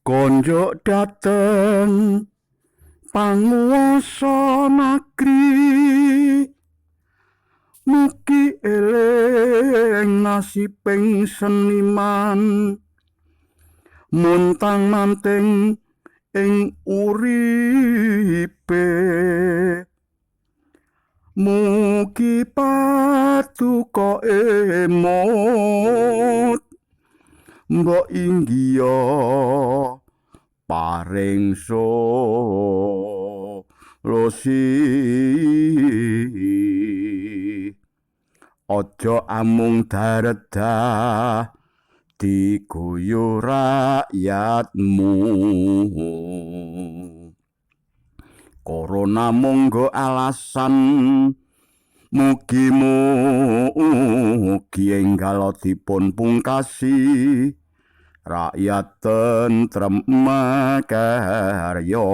Konjuk dhateng panguwasa nagri, mugi eling nasibing seniman muntang manting ing uripe. Mugi paduka emot mbok inggiya paring solusi. Aja amung daredah diguyu rakyatmu. Corona monggo alasan, mugi mugi enggal dipun pungkasi, rakyat tentrem makarya.